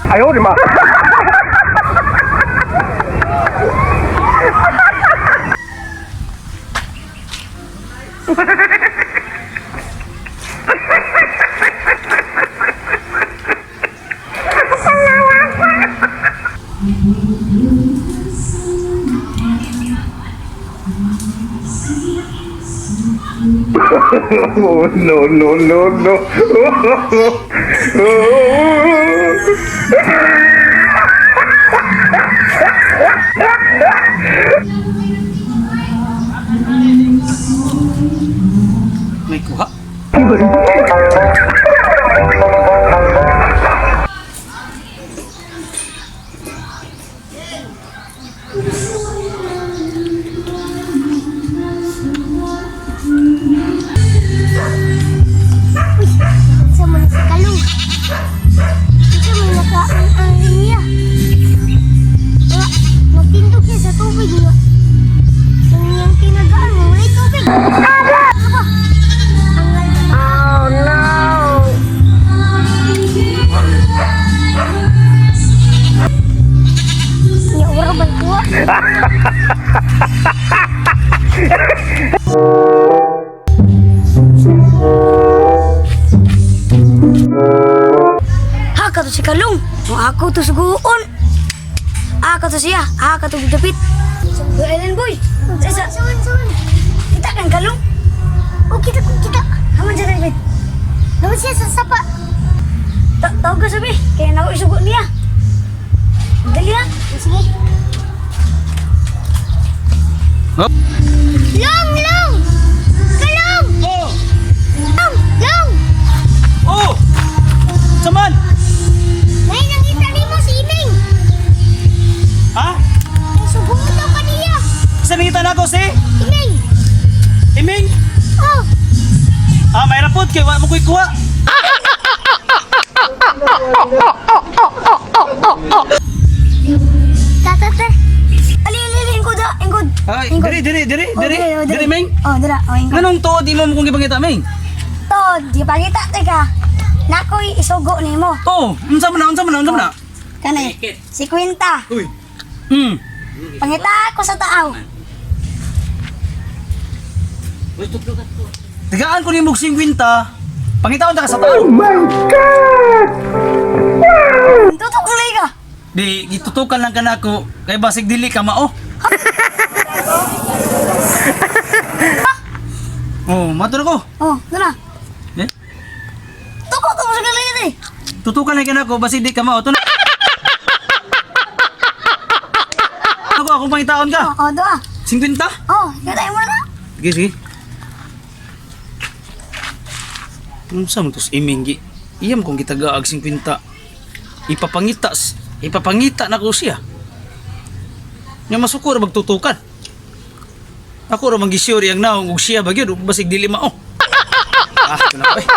哎呦我的妈！Oh, no, no, no, no. May kuha. Sa man sa kalong. Ito may nakaon ang niya. Wala, nagtindog siya sa tubig nga. Ang iyang tinagaan mo, wala'y tubig. Aba! Angal ba? Oh no! Nya, wala ba kuha? Haka to si Kalong. Ang ako to suguon. Aka to siya. Aka to gidapit. Boy, Ellen boy. Sa Suwan, suwan. Kita kan Kalong? Oh, O kita ko kita. Haman siya David. Naman siya sa sapa. Tawag ka sabi. Kaya na ako isugo niya. Dali ha. Sige. Oh. Long, long! Kalong! Oh! Long, long! Oh! Saman! May nakita nimo si Iming. Ha? Ay, suguon daw kaniya. Sa nangita na ako si? Iming! Iming? Oh! Ah, may rapod kay wa mo ko'y kuha. Tata, ta. Ali, ali, ali. Ingkod ha. Ingkod. Ay, Ingkod. diri diri diri Oh, diri. oh, Diri Ming. Oh, dira. Oh, ingkod. Nganong tuod imo mo kong gipangita Ming? To, di pangita. Teka. Nakoy isugo nimo. To, unsa man na, unsa man na, unsa man na? Kani. Si Quinta. Uy. Pangita ako sa tao. Tagaan ko nimo og 50. Pangitaon ta ka sa tao. Oh my God! Tutok na ka. Di gitutukan lang ka nako kay basig dili ka mao. Oh, mato na ko. Oh, doon na. Eh? Tuko to mo sa galit eh. Tutukan lang ka nako basig di ka mao. To na. Ako akong pangitaon ka. Oh, oh, doon ah. 50? Oh, kita mo na. Sige, sige. Unsa man tos iming gi? Iyam kong gitagaag 50. Ipapangita ipapangita na ko siya. Nya masuko ra magtutukan. Ako ra man gisure ang naong ug siya ba gyud ug basig dili mao. Ah, ito na ko, eh.